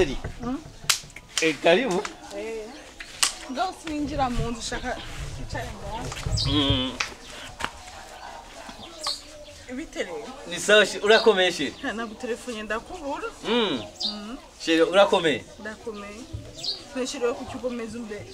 Chérie. Karibu. Ngaho sinjira mu nzu ushaka kwicara ngaho. Ibite rero. Ni sawa urakomeye chérie. Nagutelefone ndakubura. Chérie urakomeye. Ndakomeye. Chérie kuki ugomeza imbere.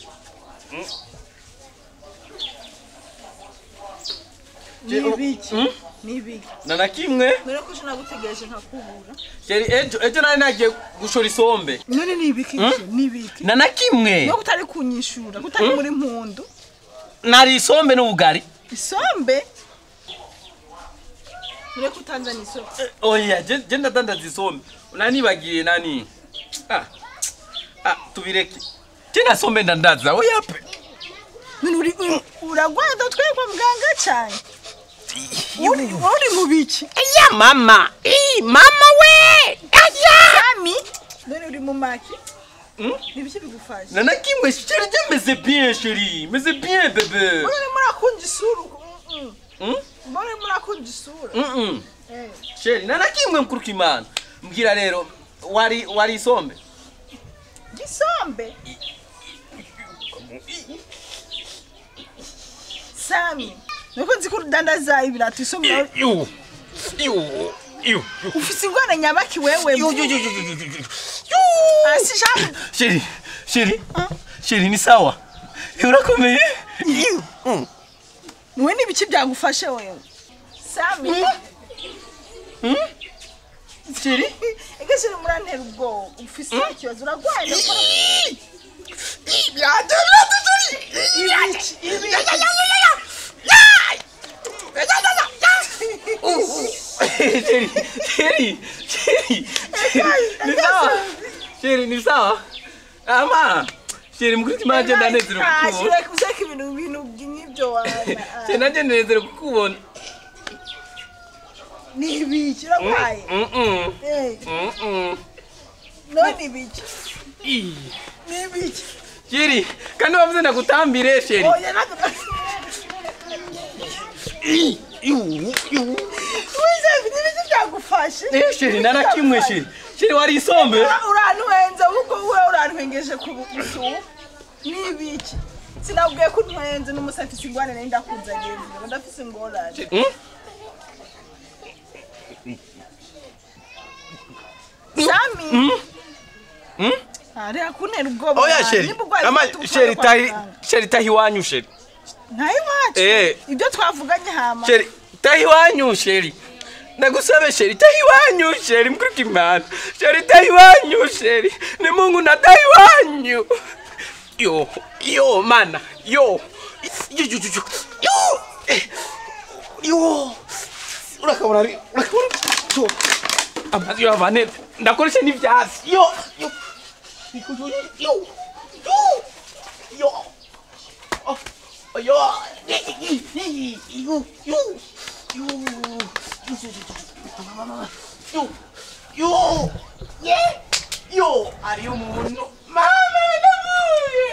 Nibiki? Nibiki? Nana kimwe? None ko nagutegereje nkakubura. Chérie ejo nari nagiye gushora isombe. None nibiki? Nibiki? Nana kimwe? No kutari kunyishura, kutari muri mpundu. Nari isombe n'ubugari. Isombe? None kutanzana isombe. Oya, je ndadandaza isombe. Unanibagiye nani? Tubireke. Tena sombe ndandaza. Oya pe. None uri uragwada twe kwa muganga cyane. Uri mu biki? Aya mama. Mama we. Aya. Sami. None uri mu maki? Nibiki bigufasha? Nana kimwe chérie, je meze bien chérie. Meze bien bébé. None murakunja isura. None murakunja isura. Chérie, nana kimwe mkuruka Imana. Mbwira rero wari isombe. Gisombe? Sami. Nuko nzi ko udandaza ibirato isombe. Yu. Ufise ingwana nyabaki wewe. Yu. Asi jamu. Chérie. Chérie ni sawa. Urakomeye? Mwe nibiki byagufashe wewe? Sami. Chérie? Ega chérie murantera ubwoba. Ufise ikibazo uragwaye. Chérie. Ni sawa. Chérie, ni sawa. Ama. Chérie, mukuri manje ndanezero kukubona. Chérie, useka ibintu nk'ibyo wana. Chérie, nanje ndanezero kukubona. Ni ibiki uragwaye? None ibiki? Ni ibiki? Chérie, kandi wavuze ndagutambire chérie. Oya nako. Byagufashe. Chérie, nana kimwe chérie. Chérie wari isombe. Urantwenza ubwo we urantwengeje ku busu. Ni ibiki? Sinabwiye ko ntwenze n'umusafisi ingwane nari ndakuzanye ngo ndafise ingorane. Sami. Ari akuntera ubwoba. Oya chérie. Ama chérie tahi chérie tahi wanyu chérie. Ntahi wacu. Ibyo twavuganye hama. Chérie tahi wanyu chérie. Nagusabe chérie tahi wanyu chérie mkuruka Imana. Chérie tahi wanyu chérie. Ni Mungu na tahi wanyu. Yo mana yo. Yo. Yo. Urakabona yo. Amazi yavane ndakoresha n'ivyatsi. Yo. Yo. Yo. Yo. Yo. Yo. Yo. Yo. Ari umuntu. Mama ndavuye.